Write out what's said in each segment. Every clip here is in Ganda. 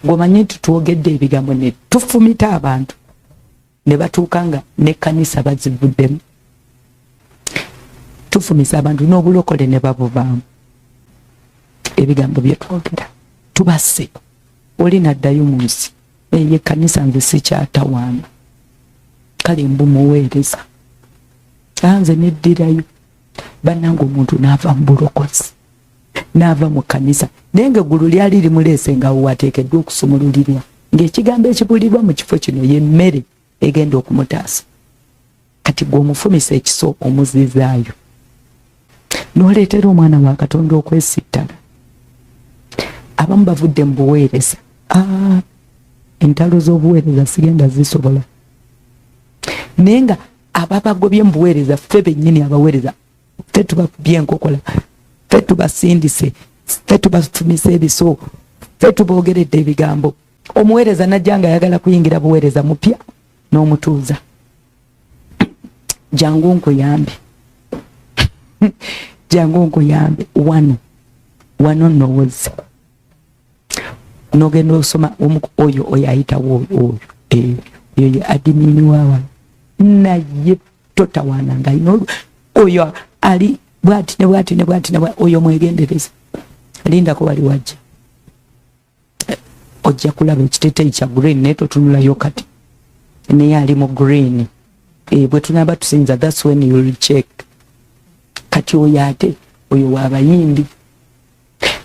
Gwomanyi nti twogedde ebigambo ne tufumita abantu ne batuuka nga n'ekkanisa bazivuddemu. Tufumisa abantu n'obulokole ne babuvaamu. Ebigambo bye twogera tubasse, oli naddayo mu nsi eyo ekkanisa nze sikyatawaana, kale mbu muweereza nze neddirayo. Bannange, omuntu n'ava mu bulokozi n'ava mu kkanisa, naye nga eggulu lyali limuleese nga wateekeddwa okusumululirwa, ng'ekigambo ekibulirwa mu kifo kino y'emmere egenda okumutaasa. Kati gwe omufumisa ekiso, omuzizaayo n'oleetera omwana wa Katonda okwesittala. Abamu bavudde mu buweereza. Ah, entalo z'obuweereza sigenda zisobola, naye nga ababagobye mu buweereza ffe bennyini abaweereza, ffe tubakubye enkokola, ffe tubasindise, ffe tubafumise ebiso, ffe tuboogeredde ebigambo. Omuweereza najja nga ayagala kuyingira buweereza mupya, n'omutuuza, "Jangu nkuyambe, jangu nkuyambe wano wano." Nowozze nogenda osoma oyo oyo ayitawo oyo, eh, oyo ye admin wawano, naye totawaana nga alina oyo ali bwati ne bwati ne bwati ne oyo mwegendereza, lindako wali wajja, ojja kulaba ekiteteyi kya green, naye totunulayo kati, naye ali mu green. E, bwe tunaba tusinza, that's when you'll check. Kati oyo ate oyo wabayimbi,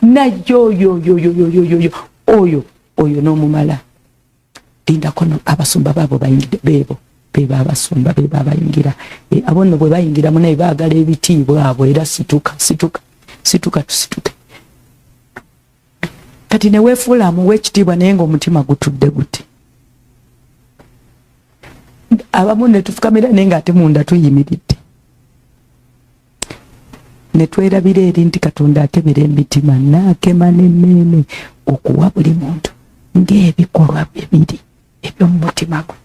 naye oyo oyo oyo oyo oyo oyo oyo n'omumala, lindako no abasumba baabo bayingidde, beebo beba abasumba, beba abayingira. E, abo nno bwe bayingira munaye baagala ebitiibwa abo, era situka, situka, situka, tusituke. Kati neweefuula amuwa ekitiibwa, naye ngaomutima gutudde guti. Abamu netufukamira, naye nga ate munda tuyimiridde, netwerabira eri nti Katonda akebera emitima naakema n'emmeeme okuwa buli muntu ng'ebikolwa bye biri eby'omu mutima gwe.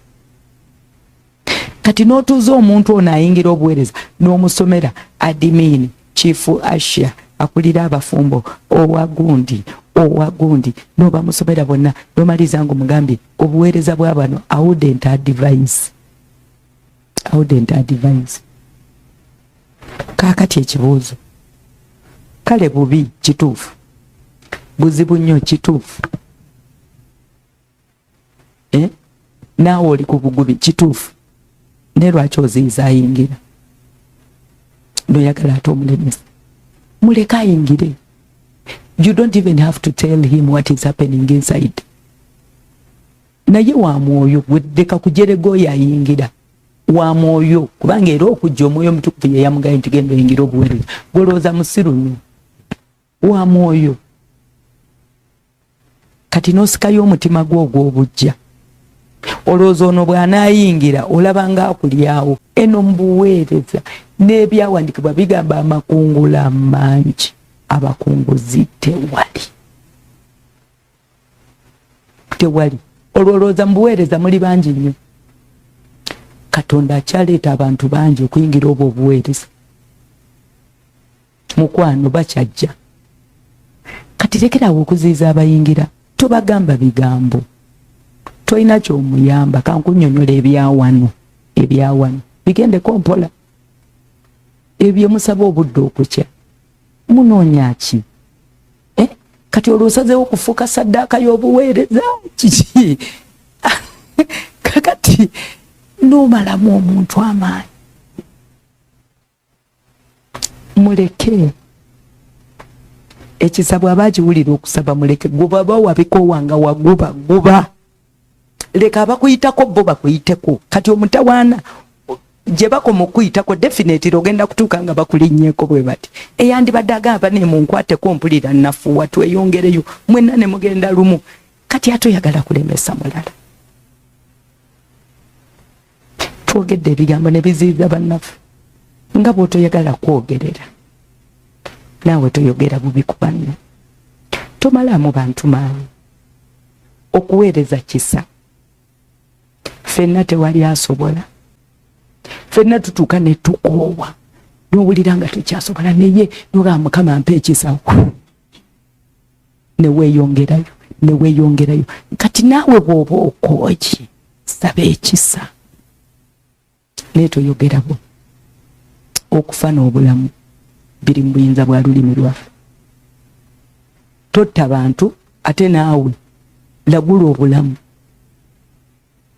Kati n'otuuza omuntu ono ayingira obuweereza n'omusomera admin, chief usher, akulira abafumbo, owa gundi, owa gundi, n'obamusomera bonna, n'omaliriza nga omugambye obuweereza bwa bano. I wouldn't advise, I wouldn't advise. Kaakati ekibuuzo, kale bubi kituufu, buzibu nnyo kituufu, eh? Naawe oli ku bugubi kituufu, naye lwaki oziyiza ayingira noyagala ate omulemesa? Muleke ayingire. You don't even have to tell him what is happening inside, naye wa mwoyo gweddeka kujerega oyo ayingira wa mwoyo, kubanga era okujja Omwoyo Omutukuvu ye yamugaye nti genda oyingira obuweereza. Golowooza musiru nnyo? Wa mwoyo. Kati n'osikayo omutima gwo ogw'obujja, olowooza ono bw'anaayingira olaba ng'akulyawo eno mu buweereza. N'ebyawandiikibwa bigamba amakungula mangi, abakunguzi tewali, tewali. Olwo olowooza mu buweereza muli bangi nnyo? Katonda akyaleeta abantu bangi okuyingira obwo obuweereza, mukwano, bakyajja. Kati lekerawo okuziiza abayingira, tobagamba bigambo, tolina kyomuyamba. Kankunyonyola ebyawano, ebyawano bigendeko mpola. Ebyo musaba obudde okukya, munoonya ki, eh? Kati olwo osazeewo okufuuka saddaaka y'obuweereza kiki? Kakati noomalamu omuntu amaanyi. Muleke ekisa, bw'aba akiwulira okusaba muleke. Gwe baba wabikoowanga waguba guba, leka abakuyitako bo bakuyiteko. Kati omutawaana gye bakoma okuyitako, definitely ogenda kutuuka nga bakulinnyeko bwe bati. Eyandibadde agamba ne munkwateko mpulira nafuwa, tweyongereyo mwenna ne mugenda lumu. Kati ate oyagala kulemesa mulala. Twogedde ebigambo ne biziiza bannaffe. Nga bw'otoyagala kwogerera, naawe toyogera bubi ku banno, tomalaamu bantu maanyi. Okuweereza kisa, ffenna tewali asobola, ffenna tutuuka ne tukoowa, n'owulira nga tekyasobola, naye nogamba, "Mukama, mpa ekisa," ne weeyongerayo. Ne weeyongerayo. Kati naawe bw'oba okooye, saba ekisa, naye toyogera bwo. Okufa n'obulamu biri mu buyinza bwa lulimi lwaffe. Totta bantu, ate naawe lagula obulamu.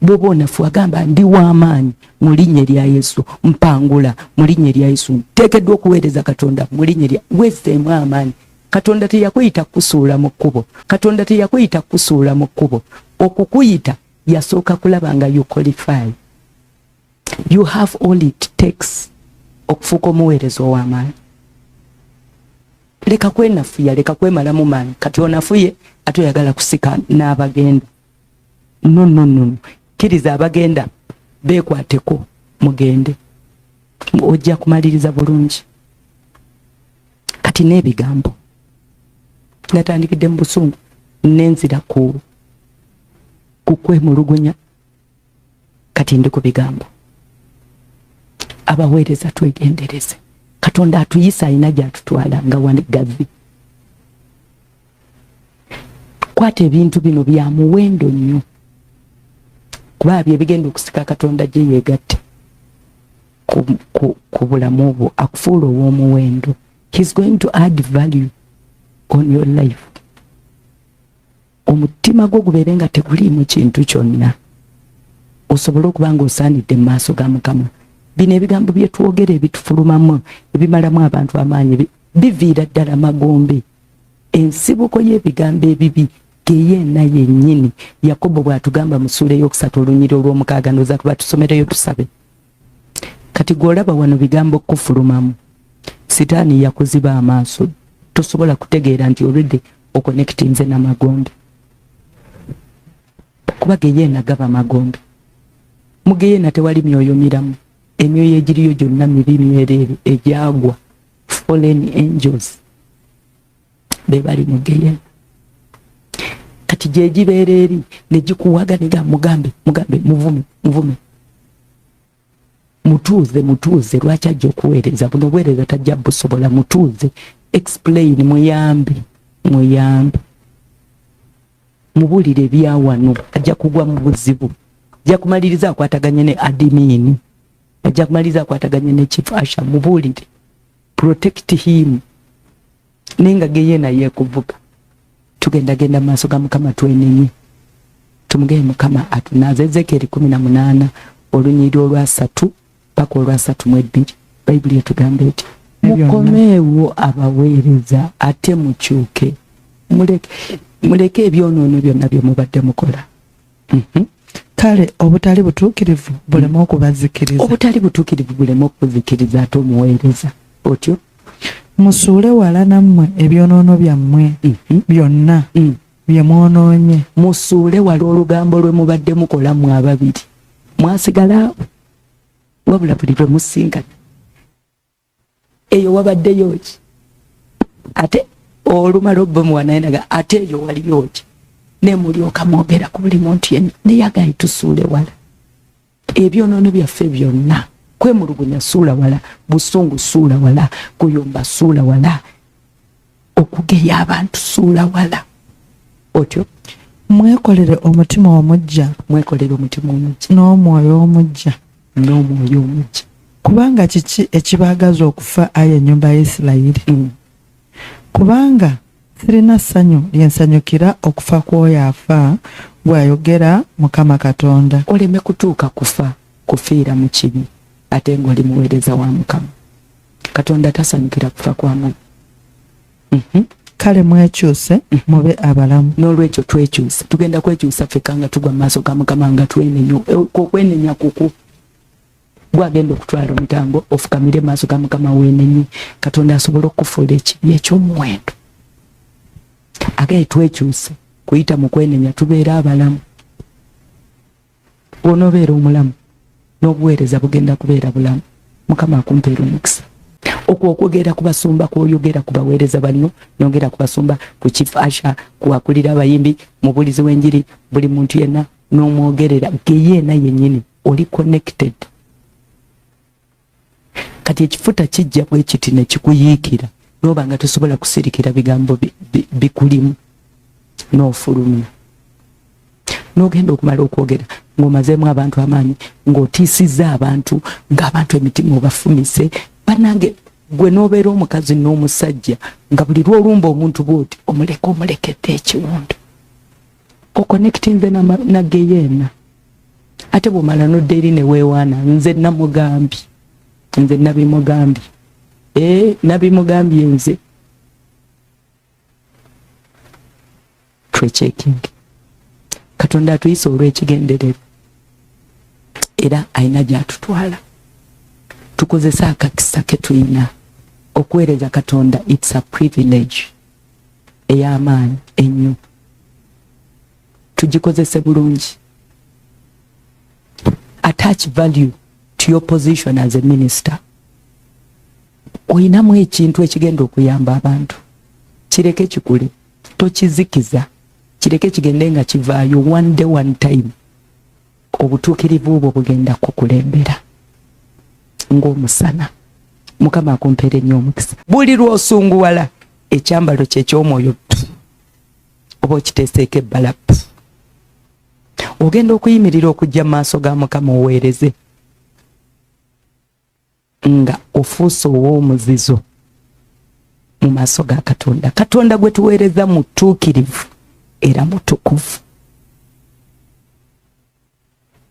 Bwoba onafu, agamba, "Ndi w'amaanyi mu linnya erya Yesu, mpangula mu linnya erya Yesu, nteekeddwa okuweereza Katonda mu linnya erya." Weeseemu amaanyi. Katonda teyakuyita kusuula mu kkubo. Katonda teyakuyita kusuula mu kkubo. Okukuyita yasooka kulaba nga you qualify, you have all it takes okufuuka omuweereza ow'amaanyi. Leka kwenafuya, leka kwemalamu maanyi. Kati onafuye, ate oyagala kusika n'abagenda. No, no, no. Kkiriza abagenda beekwateko, mugende, ojja kumaliriza bulungi. Kati n'ebigambo, natandikidde mu busungu, nenzira ku kwemulugunya, kati ndi ku bigambo. Abaweereza twegendereze. Katonda atuyisa, alina gyatutwala nga wagazi. Kwata ebintu bino, bya muwendo nnyo, kuba bye bigenda okusika Katonda gye yeegatte ku bulamu bwo, akufuula ow'omuwendo. He's going to add value on your life. Omutima gwo gubeere nga teguliimu kintu kyonna, osobole okuba nga osaanidde mu maaso ga Mukama. Bino ebigambo bye twogera ebitufulumamu, ebimalamu abantu amaanyi, biviira ddala magombe. Ensibuko y'ebigambo ebibi geyeena yennyini. Yakobo bw'atugamba mu ssuula 3, olunyiri 6, ndowooza tuba tusomereyo, tusabe. Kati gw'olaba wano bigambo kufulumamu, Sitaani yakuziba amaaso, tosobola kutegeera nti olwedde okonekitinze namagombe, kuba geyeena gaba magombe. Mu geyeena tewali myoyo miramu. Emyoyo egiriyo gyonna mibi, myereere, egyagwa, fallen angels be bali mu geyeena. Kati gyegibeera eri negikuwaga nega, "Mugambe, mugambe, muvume, muvume, mutuuze, mutuuze. Lwaki ajja okuweereza buno obuweereza? Tajja busobola. Mutuuze, explain, muyambe, muyambe, mubulire ebyawano. Ajja kugwa mu buzibu, ajja kumaliriza akwataganye ne admin, ajja kumaliriza akwataganye ne chief usher. Mubuulire, protect him." Naye nga geyeena yeekuvuga. Tugendagenda mu maaso ga Mukama, twenenye, tumugeye Mukama atunaaze. Ezekyeri 18, olunyiri 3 paka 32, Bayibuli etugamba eti, "Mukomeewo abaweereza, ate mukyuke, muleke ebyonoono byonna bye mubadde mukola." Kale obutali butuukirivu buleme okubazikiriza. Obutali butuukirivu buleme okuzikiriza. Ate omuweereza otyo. Musuule wala nammwe ebyonoono byammwe byonna bye mwonoonye. Musuule wala olugambo lwe mubadde mukola mmwe ababiri. Mwasigala awo, wabula buli lwe musinkana, eyo wabaddeyo ki? Ate olumala obbomuwa naye naga, ate eyo waliyo ki? Nemulyoka mwogera ku buli muntu yenna. Naye agaye, tusuule wala ebyonoono byaffe byonna. Kwemulugunya suula wala, busungu suula wala, kuyomba suula wala, okugeya abantu suula wala. Otyo. Mwekolere omutima omuggya. Mwekolere omutima omuggya. N'omwoyo omuggya. N'omwoyo omuggya. Kubanga kiki ekibaagaza okufa, ayi ennyumba ya Isirayiri? Kubanga sirina ssanyu lye nsanyukira okufa kw'oyo afa, bw'ayogera Mukama Katonda. Oleme kutuuka kufa, kufiira mu kibi, ate ng'oli muweereza wa Mukama. Katonda tasanyukira kufa kwa mubi. Kale mwekyuse, mube abalamu. N'olwekyo twekyuse. Tugenda kwekyusa ffekka nga tugwa mu maaso ga Mukama, nga twenenya. Okwenenya kuku gwagenda okutwala omutango, ofukamire mu maaso ga Mukama, weenenye, Katonda asobole okukufuula ekibi eky'omuwendo. Agaye twekyuse kuyita mu kwenenya, tubeere abalamu. Bw'onoobeera omulamu, n'obuweereza bugenda kubeera bulamu. Mukama akumpeera omukisa. Okwo okwogera ku basumba, kwoyogera ku baweereza banno, nongera ku basumba, ku chief usher, ku akulira abayimbi, mubulizi w'enjiri, buli muntu yenna n'omwogerera, geyeena yennyini oli connected. Kati ekifuta kijja bwe kiti ne kikuyiikira, n'oba nga tosobola kusirikira bigambo bikulimu. N'ofulumya n'ogenda okumala okwogera ng'omazeemu abantu amaanyi, ng'otiisizza abantu, ng'abantu emitima obafumise. Bannange, gwe n'obeera omukazi n'omusajja nga buli lw'olumba omuntu bw'oti omuleka omulekedde ekiwundu, oconnectinze na geyeena. Ate bw'omala n'odda eri ne weewaana, nze namugambye, nze nabimugambye, ee nabimugambye nze. Twechecking. Katonda atuyisa olw'ekigendererwa era alina gy'atutwala. Tukozese akakisa ke tulina okuweereza Katonda. It's a privilege ey'amaanyi ennyo, tugikozese bulungi. Attach value to your position as a minister. Oyinamu ekintu ekigenda okuyamba abantu, kireke kikule, tokizikiza, kireke kigende nga kivaayo. One day, one time, obutuukirivu bwo bugenda kukulembera ng'omusana. Mukama akumpeere nnyo omukisa. Buli lw'osunguwala, ekyambalo kye eky'omwoyo oba okiteeseeko ebbala, ogenda okuyimirira okujja mu maaso ga Mukama oweereze nga ofuuse ow'omuzizo mu maaso ga Katonda. Katonda gwe tuweereza mutuukirivu era mutukuvu,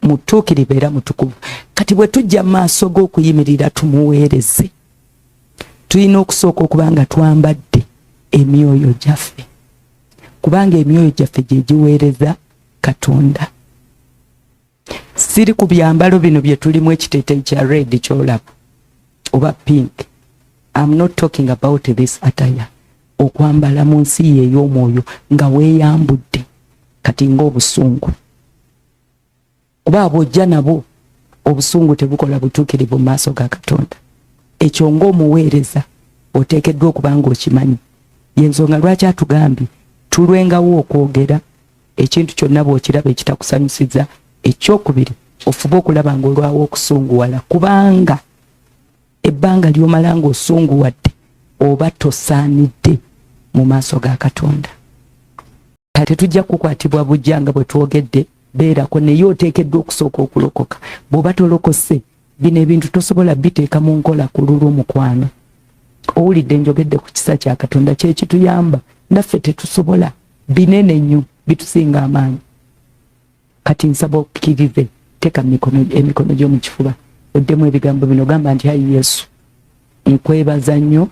mutuukirivu era mutukuvu. Kati bwe tujja mu maaso g'okuyimirira tumuweereze, tulina okusooka okuba nga twambadde emyoyo gyaffe, kubanga emyoyo gyaffe gye giweereza Katonda. Siri ku byambalo bino bye tulimu, ekiteeteeyi kya red kyolaba oba pink. I'm not talking about this attire. Okwambala mu nsi ye ey'omwoyo nga weeyambudde kati ng'obusungu, kuba bw'ojja nabo obusungu tebukola butuukirivu mu maaso ga Katonda. Ekyo ng'omuweereza oteekeddwa okuba ng'okimanyi. Yensonga lwaki atugambye tulwengawo okwogera ekintu kyonna bw'okiraba ekitakusanyusiza. Ekyokubiri, ofube okulaba ng'olwawo okusunguwala, kubanga ebbanga ly'omala ng'osunguwadde oba tosaanidde mu maaso ga Katonda. Tetujja kukwatibwa bujja nga bwe twogedde, beerako naye oteekeddwa okusooka okulokoka. Bw'oba tolokose, bino ebintu tosobola biteeka mu nkola ku lulwo. Mukwano, owulidde njogedde ku kisa kya Katonda, kyekituyamba. Naffe tetusobola, binene nnyo, bitusinga amaanyi. Kati nsaba okkirize, teeka emikono gyo mu kifuba, oddemu ebigambo bino. Gamba nti, "Ayi Yesu, nkwebaza nnyo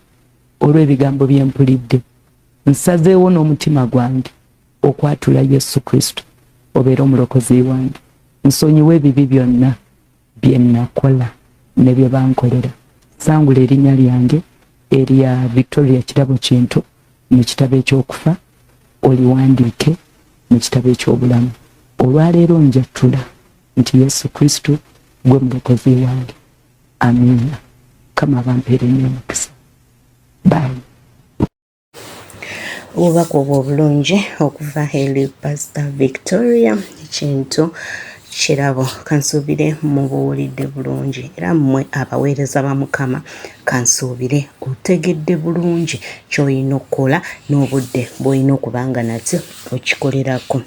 olw'ebigambo bye mpulidde. Nsazeewo n'omutima gwange okwatula Yesu Kristo obeere omulokozi wange. Nsonyiwe ebibi byonna bye nakola ne bye bankolera. Sangula erinnya lyange erya Victoria Kirabo Kintu mu kitabo ekyokufa, oliwandiike mu kitabo eky'obulamu. Olwaleero njatula nti Yesu Kristo gwe mulokozi wange. Amiina." Kama abampeere nnyo omukisa. Bye. Obubaka obwo obulungi okuva eri Pastor Victoria Kintu Kirabo, kansuubire mubuwulidde bulungi. Era mmwe abaweereza ba Mukama, kansuubire otegedde bulungi ky'olina okukola n'obudde bw'olina okuba nga nate okikolerako.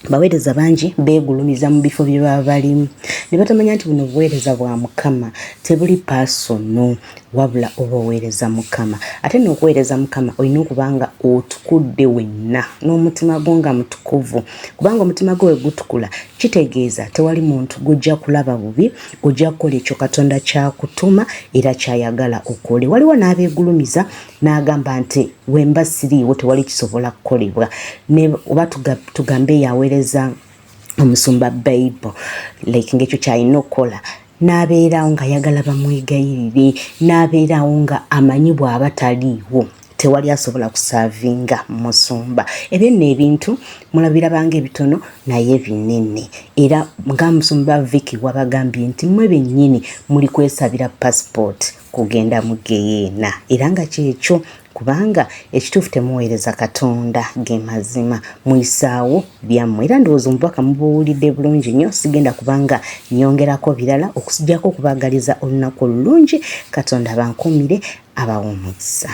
Baweereza bangi beegulumiza mu bifo bye baba balimu ne batamanya nti buno buweereza bwa Mukama, tebuli personal, wabula oba oweereza Mukama. Ate n'okuweereza Mukama olina okuba nga otukudde wenna n'omutima gwo nga mutukuvu, kubanga omutima gwo we gutukula kitegeeza tewali muntu gujja kulaba bubi, ojja kukola ekyo Katonda kyakutuma era kyayagala okole. Waliwo n'abeegulumiza n'agamba nti wemba siriiwo tewali kisobola kukolebwa, oba tugambe yaweereza omusumba Bible like ng'ekyo kyalina okukola, n'abeerawo ng'ayagala bamwegayirire, n'abeerawo nga amanyi bw'aba taliiwo tewali asobola kuservinga musumba. Ebyo nno ebintu mulabirabanga ebitono naye binene. Era nga musumba Vicky wabagambye nti mmwe bennyini muli kwesabira passport kugenda mu geyeena, era nga kyekyo, kubanga ekituufu temuweereza Katonda, ge mazima muyisaawo byammwe. Era ndowooza omubaka mubuwulidde bulungi nnyo, sigenda kubanga nyongerako birala okusijjako okubaagaliza olunaku olulungi. Katonda bankuumire, abawa omukisa.